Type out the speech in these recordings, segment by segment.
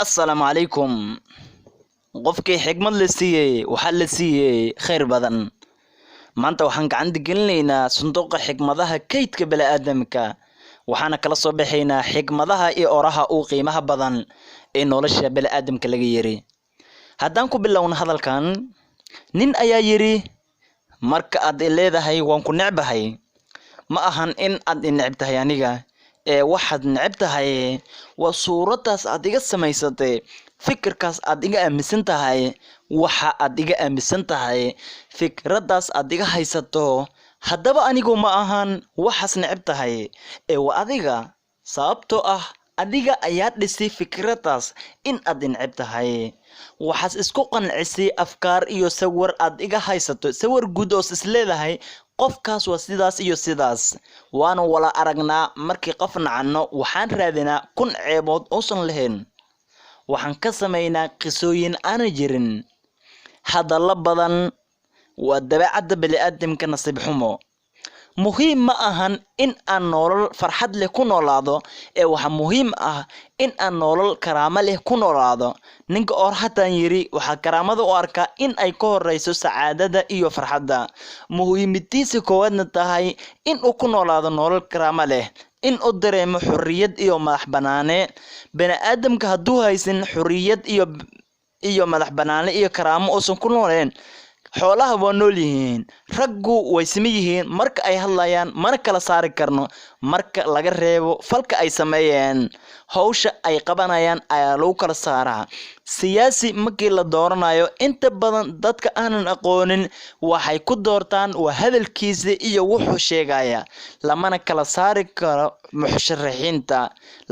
Assalaamu calaykum. Qofkii xigmad la siiyey waxaa la siiyey khayr badan. Maanta waxaan gacanta gelinaynaa sanduuqa xigmadaha kaydka bani'aadamka, waxaana kala soo baxaynaa xigmadaha iyo oraha uu qiimaha badan ee nolosha bani'aadamka laga yiri. Haddaan ku bilowno hadalkan, nin ayaa yiri: "Marka aad i leedahay waan ku necbahay, ma ahan in aad i neceb tahay aniga, ee waxaad neceb tahay waa suuraddaas aad iga samaysatay, fikirkaas aad iga aaminsan tahay, waxa aad iga aaminsan tahay, fikraddaas aad iga haysato. Haddaba anigu ma ahan waxaas neceb tahay, ee waa adiga, sababtoo ah adiga ayaa dhisay fikraddaas in aad i neceb tahay. Waxaas isku qancisay afkaar iyo sawir aad iga haysato, sawir guud oo is leedahay qofkaas waa sidaas iyo sidaas." Waana wala aragnaa, markii qof nacano waxaan raadinaa 1000 ceebood uusan lahayn, waxaan ka samaynaa qisooyin aanan jirin, hadallo badan. Waa dabeecadda bani'aadamka, nasiib xumo. Muhiim ma ahan in aan nolol farxad leh ku noolaado, ee waxaa muhiim ah in aan nolol karaamo leh ku noolaado. Ninka orhatan yiri waxaa karaamada u arkaa in ay ka horeyso sacaadada iyo farxadda, muhiimadiisa koowaadna tahay in uu ku noolaado nolol karaamo leh, in uu dareemo xorriyad iyo madax bannaane. Bani'aadamka hadduu haysan xorriyad iyo madax bannaane iyo karaamo uusan ku nooleen, xoolaha waa nool yihiin. Raggu way sima yihiin marka ay hadlayaan, mana kala saari karno marka laga reebo falka ay sameeyeen. Hawsha ay qabanayaan ayaa lagu kala saaraa. Siyaasi markii la dooranayo, inta badan dadka aanan aqoonin waxay ku doortaan waa hadalkiisa iyo wuxuu sheegaya, lamana kala saari karo musharaxiinta,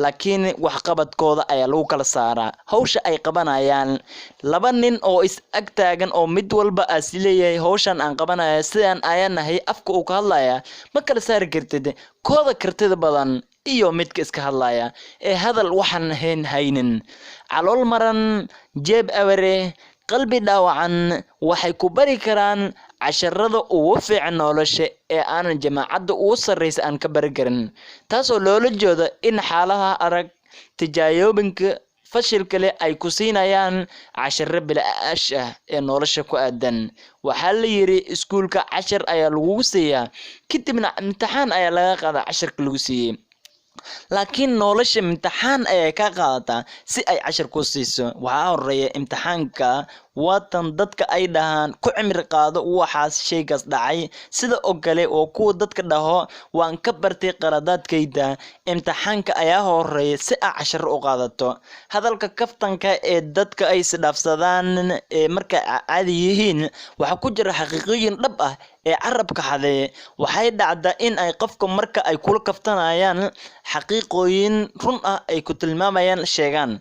laakiin waxqabadkooda ayaa lagu kala saaraa, hawsha ay qabanayaan. Laba nin oo is ag taagan oo mid walba as leeyahay hawshan aan qabanaya, sidaan ayaan nahay, afka uu ka hadlaya, ma kala saari kartid kooda kartida badan iyo midka iska hadlaya ee hadal waxaan hayn haynin. Calool maran, jeeb aware, qalbi dhaawacan waxay ku bari karaan casharada ugu fiican nolosha ee aanan jamaacadda ugu sarreysa aan ka bari karin, taasoo loola jeedo in xaaladaha adag, tijaabooyinka fashilka leh ay ku siinayaan casharo bilaash ah ee nolosha ku aadan. Waxaa la yiri iskuulka cashar ayaa lagugu siiyaa, kadibna imtixaan ayaa laga qaadaa casharka lagu siiyey, laakiin nolosha imtixaan ayay ka qaadataa si ay cashar ku siiso. Waxaa horeeya imtixaanka. Waatan dadka ay dhahaan ku cimri qaado waxaas shaygaas dhacay, sida oo kale oo kuwa dadka dhaho waan ka bartay qaladaadkayda. Imtixaanka ayaa horeeya si aa casharo u qaadato. Hadalka kaftanka ee dadka ay isdhaafsadaan ee markay caadi yihiin waxaa ku jira xaqiiqooyin dhab ah ee carabka xadeeye. Waxay dhacdaa in ay qofka marka ay kula kaftanayaan xaqiiqooyin run ah ay ku tilmaamayaan sheegaan,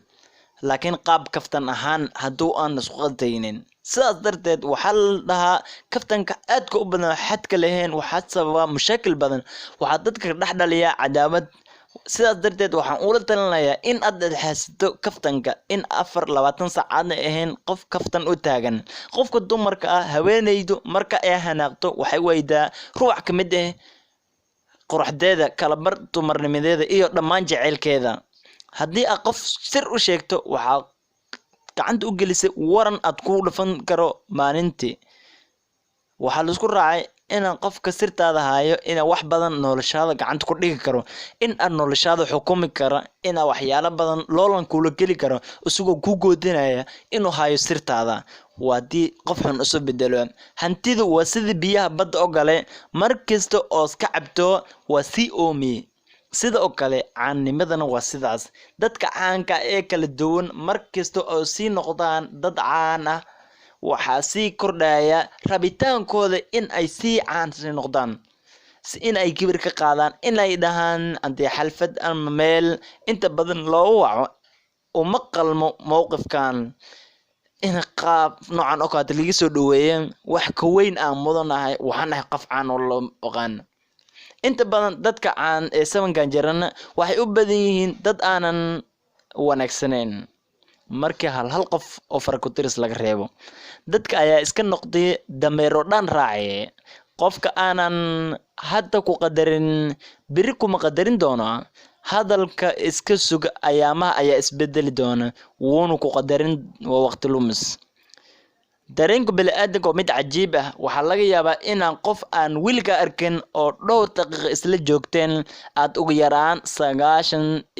laakiin qaab kaftan ahaan hadduu aan isku qaldaynin. Sidaas darteed waxaa la dhahaa kaftanka aadka u badan oo xadka lahayn waxaa sababa mashaakil badan, waxaa dadka dhex dhaliya cadaawad. Sidaas darteed waxaan ula talinayaa in aad dhexaysato kaftanka, in 24 saacaadna ahayn qof kaftan u taagan. Qofka dumarka ah, haweeneydu marka ay hanaaqto waxay weydaa ruwac ka mid ah quruxdeeda, kalabar dumarnimadeeda iyo dhammaan jaceylkeeda. Haddii aad qof sir u sheegto, waxaa gacanta u gelisay waran aad ku dhufan karo maalintii. Waxaa laisku raacay inaan qofka sirtaada hayo inaa wax badan noloshaada gacanta ku dhigi karo, in aad noloshaada xukumi karo, inaa waxyaalo badan loolan kula geli karo, isagoo ku goodinaya inuu hayo sirtaada. Waa haddii qof xun isu bedelo. Hantidu waa sida biyaha badda oo kale, mar kasta oo iska cabto waa sii oomi. Sida oo kale caannimadana waa sidaas. Dadka caanka ee kala duwan mar kasta oo sii noqdaan dad caan ah, waxaa sii kordhaya rabitaankooda in ay sii caansi noqdaan, in ay kibir ka qaadaan, in ay dhahaan haddii xalfad ama meel inta badan loogu waco uma qalmo mowqifkan, in qaab noocan oo kaleeto laga soo dhaweeyo, wax ka weyn aan mudanahay, waxaan ahay qof caan oo loo aqaan. Inta badan dadka caan ee sabankan jirana waxay u badan yihiin dad aanan wanaagsaneyn, markii hal hal qof oo fara-ku-tiris laga reebo. Dadka ayaa iska noqday dameero dhan raace. Qofka aanan hadda ku qadarin beri kuma qadarin doono. Hadalka iska suga, ayaamaha ayaa isbedeli doona, wuuna ku qadarin. Waa waqti lumis. Dareenka bini'aadamka waa mid cajiib ah. Waxaa laga yaabaa inaan qof aan weligaa arkin oo dhowr daqiiqo isla joogteen aad ugu yaraan 95%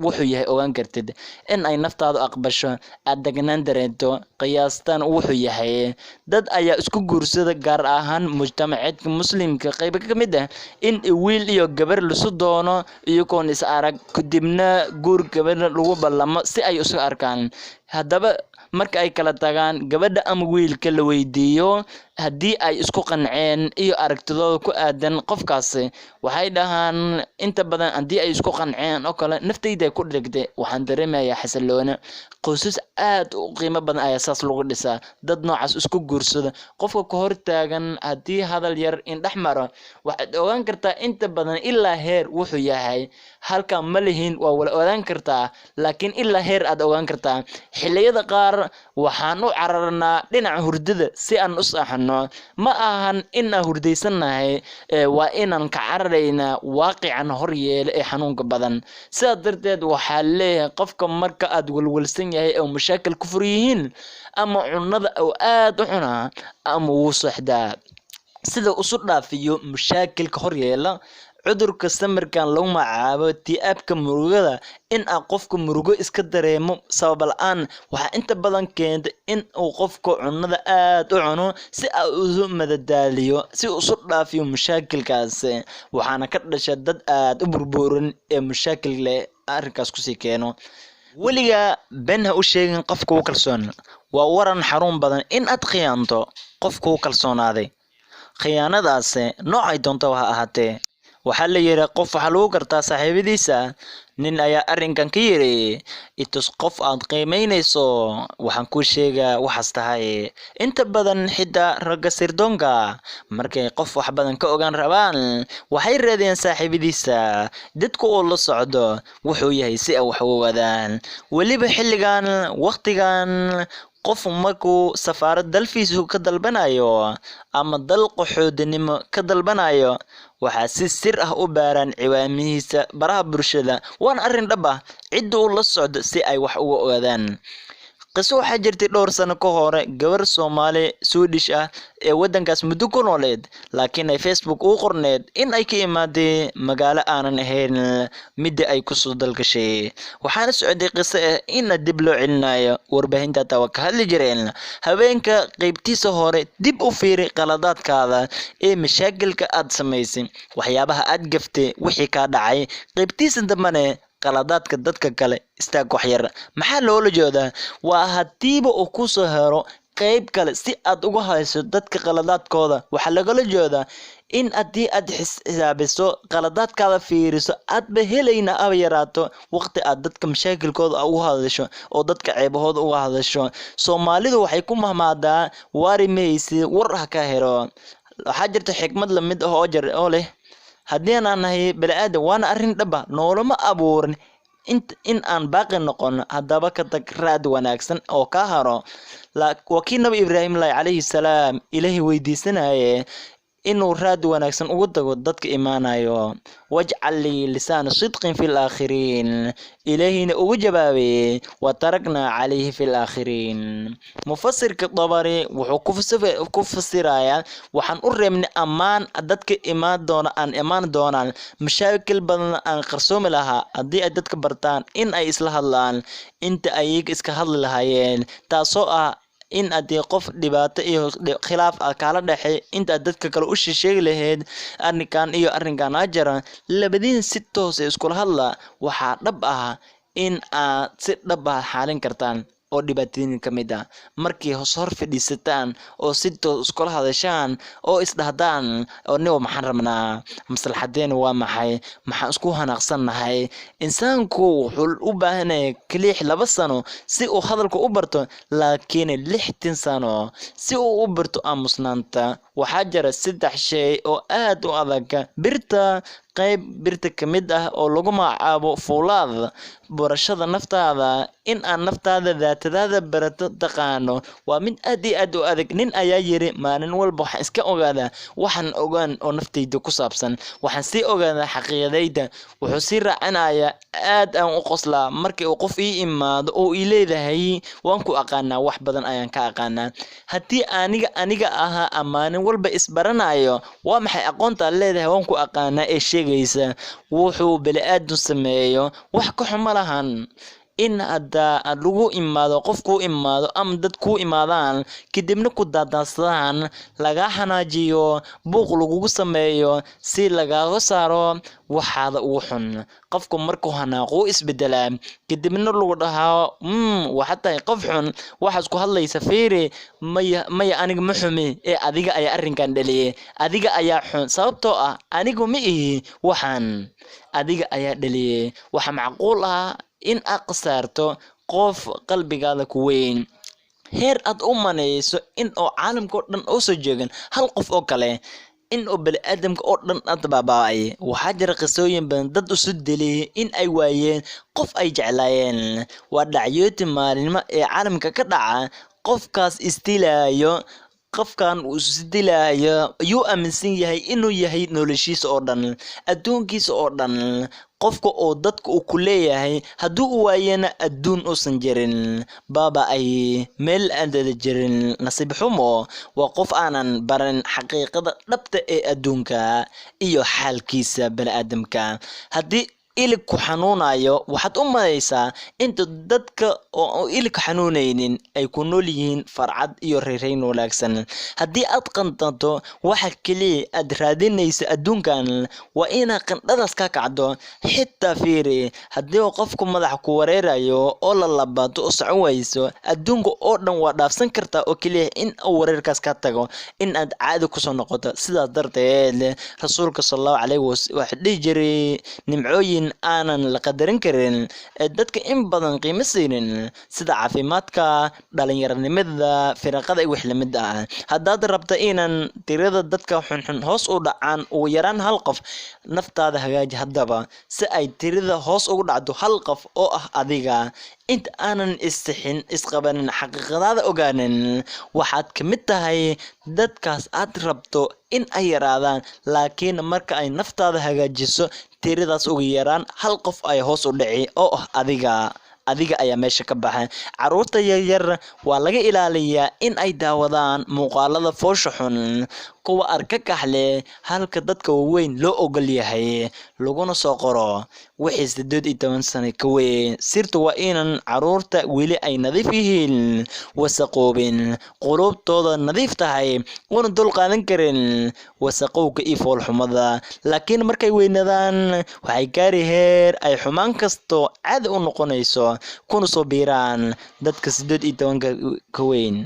wuxuu yahay ogaan kartid. In ay naftaadu aqbasho, aad deganaan dareento, qiyaastaan wuxuu yahay. Dad ayaa isku guursada, gaar ahaan mujtamaceedka muslimka qayb ka mid ah, in wiil iyo gabar lisu doono iyagoon is arag, kadibna guur gabadha lagu ballamo si ay isu arkaan. Haddaba marka ay kala tagaan, gabadha ama wiilka la weydiiyo haddii ay isku qanceen iyo aragtidooda ku aadan qofkaasi, waxay dhahaan inta badan haddii ay isku qanceen oo kale: "Naftayda ku dhigtay, waxaan dareemayaa xasillooni." Qoysas aad u qiimo badan ayaa saas lagu dhisaa, dad noocaas isku guursada. Qofka ka hor taagan haddii hadal yar indhex maro, waxaad ogaan kartaa inta badan ilaa heer wuxuu yahay. Halka ma lihin waa wala ogaan kartaa, laakiin ilaa heer aad ogaan kartaa. Xilliyada qaar waxaan u cararnaa dhinaca hurdada si aan u seexano. Ma ahan in aan hurdaysannahay, waa inaan ka cararaynaa waaqican hor yeela ee xanuunka badan. Sidaas darteed waxaa leeyahay, qofka marka aad walwalsan yahay oo mashaakil ku fur yihiin, ama cunada oo aad u cunaa ama wuu seexdaa sida isu dhaafiyo mashaakilka hor yeela. Cudurka samirkan lagu magacaabo ti'aabka murugada, in aan qofka murugo iska dareemo sabab la'aan, waxaa inta badan keenta in uu qofka cunada aad u cuno si uu isu madadaaliyo, si uu isu dhaafiyo mashaakilkaas. Waxaana ka dhasha dad aad u burburan ee mashaakil leh arrinkaas kusii keeno. Weligaa been ha u sheegin qof kugu kalsoon. Waa waran xanuun badan in aad khiyaanto qof kugu kalsoonaaday, khiyaanadaas noocay doonto ha ahaatee. Waxaa la yidhi, qof waxaa lagu gartaa saaxiibadiisa. Nin ayaa arrinkan ka yidhi: "I tus qof aad qiimeynayso, waxaan kuu sheegaa waxaas tahay." Inta badan xitaa ragga sirdoonka markay qof wax badan ka ogaan rabaan, waxay raadiyaan saaxiibadiisa, dadka uu la socdo wuxuu yahay, si ay wax u ogaadaan. Weliba xilligan waqtigan, qof markuu safaarad dalfiisu ka dalbanayo ama dal qaxoodinimo ka dalbanayo, waxaa si sir ah u baaraan ciwaamihiisa baraha bulshada. Waana arrin dhab ah, cidda uu la socdo si ay wax uga ogaadaan. Qiso waxaa jirtay dhowr sano ka hore, gabar Soomaali Swedish ah ee waddankaas muddo ku nooleed, laakiin ay Facebook ugu qorneed in ay ka imaaday magaalo aanan ahayn midda ay kusoo dalgashay. Waxaana socday qiso ah in dib loo celinayo. Warbaahinta hataa waa ka hadli jireen. Habeenka qeybtiisa hore dib u fiiri qaladaadkaada ee mashaakilka aad samaysay, waxyaabaha aad gaftay, wixii kaa dhacay. Qeybtiisa dambene qaladaadka dadka kale istaag wax yar. Maxaa loola jeedaa? Waa hadiiba uu kusoo helo qeyb kale si aad uga hayso dadka qaladaadkooda. Waxaa lagala jeedaa in haddii aad xisaabiso, qaladaadkaada fiiriso, aadba helayna aba yaraato waqti aad dadka mashaakilkooda uga hadasho oo dadka ceebahooda uga hadasho. Soomaalidu waxay ku mahmaadaa: "Waari maysid, war ha ka helo." Waxaa jirta xikmad lamid ah oo jar oo leh haddii aan nahay bani aadam, waana arrin dhab ah, noolama abuurin in aan baaqi noqono. Haddaba ka tag raad wanaagsan oo kaa haro. Waa kii Nabi Ibraahim lahi calayhi salaam Ilaahay weydiisanaye inuu raad wanaagsan ugu tago dadka imaanayo: "Wajcal lii lisaana sidqin fi laakhiriin." Ilaahiyna ugu jawaabay: "Wataraknaa calayhi fi laakhiriin." Mufasirka Dabari wuxuu ku fasirayaa: waxaan u reebnay ammaan dadka imaan doona, aan imaan doonaan. Mashaakil badan aan qarsoomi lahaa haddii ay dadka bartaan in ay isla hadlaan inta ayaga iska hadli lahaayeen, taasoo ah in haddii qof dhibaato iyo khilaaf ah kaala dhexey, intaad dadka kale u sheegi lahayd arrinkan iyo arrinkan aa jira, labadiin si toos ah iskula hadla. Waxaa dhab ah in aad si dhab ah xaalin kartaan oo dhibaatooyin ka mid ah markii hoos hor fadhiisataan oo si toos iskula hadashaan oo isdhahdaan oo niwa: maxaan rabnaa? Maslaxadeena waa maxay? Maxaan isku hanaaqsannahay? Insaanku wuxuu u baahanyahay kaliix 2 sano si uu hadalka u barto, laakiin 60 sano si uu u barto aamusnaanta. Waxaa jira 3 shay oo aad u adag. Birta, qayb birta ka mid ah oo lagu magacaabo fuulaad. Barashada naftaada, in aan naftaada daatadaada barato taqaano, waa mid aad iyo aad u adag. Nin ayaa yiri, maalin walba waxaan iska ogaadaa waxaan ogaan oo naftayda ku saabsan, waxaan sii ogaadaa xaqiiqadayda. Wuxuu sii raacinayaa, aad aan u qoslaa markii uu qof ii imaado oo ii leedahay waan ku aqaanaa, wax badan ayaan ka aqaanaa. Haddii aniga ahaa aan maalin walba isbaranayo, waa maxay aqoonta aad leedahay waan ku aqaanaa ee sheegaysa? Wuxuu bani'aadam sameeyo wax ka xun ma lahan. In hadda lagu imaado, qof kuu imaado ama dad kuu imaadaan, kadibna ku daadaadsadaan, lagaa xanaajiyo, buuq lagugu sameeyo si lagaaga saaro waxaada ugu xun. Qofku markuu xanaaqo wuu isbedelaa, kadibna lagu dhahaa, waxaad tahay qof xun, waxaad ku hadlaysa fiiri. Maya, maya, aniga ma xumi ee adiga ayaa arrinkan dhaliyay, adiga ayaa xun, sababtoo ah anigu ma ihi waxaan, adiga ayaa dhaliyay. Waxaa macquul ah in aad khasaarto qof qalbigaada ku weyn, heer aad u manayso in oo caalamka oo dhan oo soo jeegan hal qof oo kale, in oo bani'aadamka oo dhan aad baaba'ay. Waxaa jira qisooyin badan dad isu dilay in ay waayeen qof ay jeclaayeen. Waa dhacyooti maalinimo ee caalamka ka dhaca. Qofkaas isdilaayo, qofkan uu isdilaayo ayuu aaminsan yahay inuu yahay noloshiisa oo dhan, adduunkiisa oo dhan, qofka oo dadka uu ku leeyahay. Hadduu u waayana adduun uusan jirin, baaba ay meel aan dada jirin. Nasiib xumo, waa qof aanan baran xaqiiqada dhabta ee adduunka iyo xaalkiisa bani'aadamka. Haddii ilig ku xanuunayo, waxaad u malaysaa inta dadka oo ilig xanuunaynin ay ku nool yihiin farxad iyo reerayn wanaagsan. Haddii aad qandato, waxa keliya aad raadinaysa adduunkan waa inaad qandhadaas ka kacdo. Xitaa fiiri, haddii qofku madaxa ku wareerayo oo la labato oo socon wayso, adduunka oo dhan waa dhaafsan kartaa oo keliya in uu wareerkaas ka tago, in aad caadi kusoo noqoto. Sidaas darteed rasuulka sallallahu calayhi wasallam waxa dhihi jiray, nimcooyin aanan la qadarin karin ee dadka in badan qiimo siinin, sida caafimaadka, dhalinyaronimada, firaaqada iyo wix lamid ah. Haddaad rabto inaan tirada dadka xunxun hoos u dhacaan ugu yaraan hal qof, naftaada hagaaji haddaba si ay tirada hoos ugu dhacdo hal qof oo ah adiga. Inta aanan isixin, isqabanin, xaqiiqadaada ogaanin, waxaad ka mid tahay dadkaas aad rabto in ay yaraadaan. Laakiin marka ay naftaada hagaajiso, tiradaas ugu yaraan hal qof ay hoos u dhici oo ah adiga. Adiga ayaa meesha ka baxay. Carruurta yaryar waa laga ilaaliyaa in ay daawadaan muuqaalada foosha xun, kuwa argagax leh, halka dadka waaweyn loo ogol yahay, laguna soo qoro wixii 18 sano ka weyn. Sirtu waa inan carruurta weli ay nadiif yihiin, wasaqoobin, qulubtooda nadiif tahay, una dul qaadan karin wasaqowga iyo foolxumada. Laakiin markay weynaadaan, waxay gaari heer ay xumaan kasto caadi u noqonayso, kuna soo biiraan dadka 18 ka weyn.